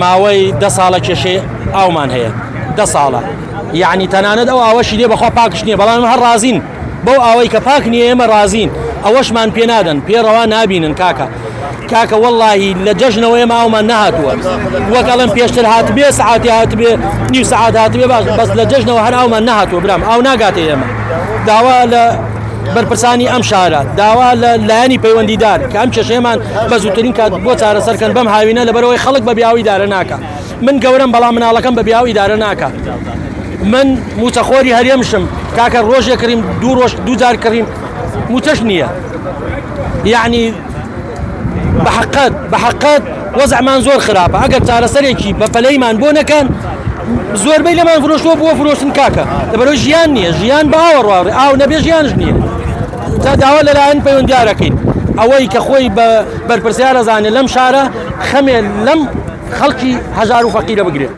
ماوەی دە ساڵە کێشەی ئاومان هەیە دە ساڵە یعنی تەنانەت ئەو ئاوەشی لێ بەخوا پاکش نییە بەڵام هەر ڕازین بەو ئاوەی کە پاک نییە ئێمە ڕازین ئەوەشمان پێ نادەن پێ ڕەوا نابینن کاکە کاکە وەڵاهی لە جەژنەوە ئێمە ئاومان نەهاتووە وەک ئەڵێم پێشتر هاتبێ سەعاتی هاتبێ نیو سەعات هاتبێ باش بەس لە جەژنەوە هەر ئاومان نەهاتووە برام ئاو ناگاتێ ئێمە داوا لە بەرپرسانی ئەم شارە داوا لە لایەنی پەیوەندیدار کە ئەم کێشەیەمان بە زووترین کات بۆ چارەسەرکەن بەم هاوینە لەبەرەوەی خەڵک بە بیاوی دارە ناکە من گەورەم بەڵام مناڵەکەم بە بیاو ئیدارە ناکە من موچەخۆری هەرێمشم کاکە ڕۆژێ کڕیم دوو ڕۆژ دوو جار کڕیم موچەش نییە یعنی بەحقت بەحقت وەزعمان زۆر خراپە ئەگەر چارەسەرێکی بە پەلەیمان بۆ نەکەن زۆربەی لەمان فرۆشتووە بۆ فرۆشتن کاکە لەبەرەوە ژیان نییە ژیان بە ئاوە ڕاڕێ ئاو نەبێ ژیانش نییە تا داوا لەلایەن پەیوەندیارەکەین ئەوەی کە خۆی بە بەرپرسیارە زانێ لەم شارە خەمێ لەم خەڵکی هەژار و فەقیرە بگرێت.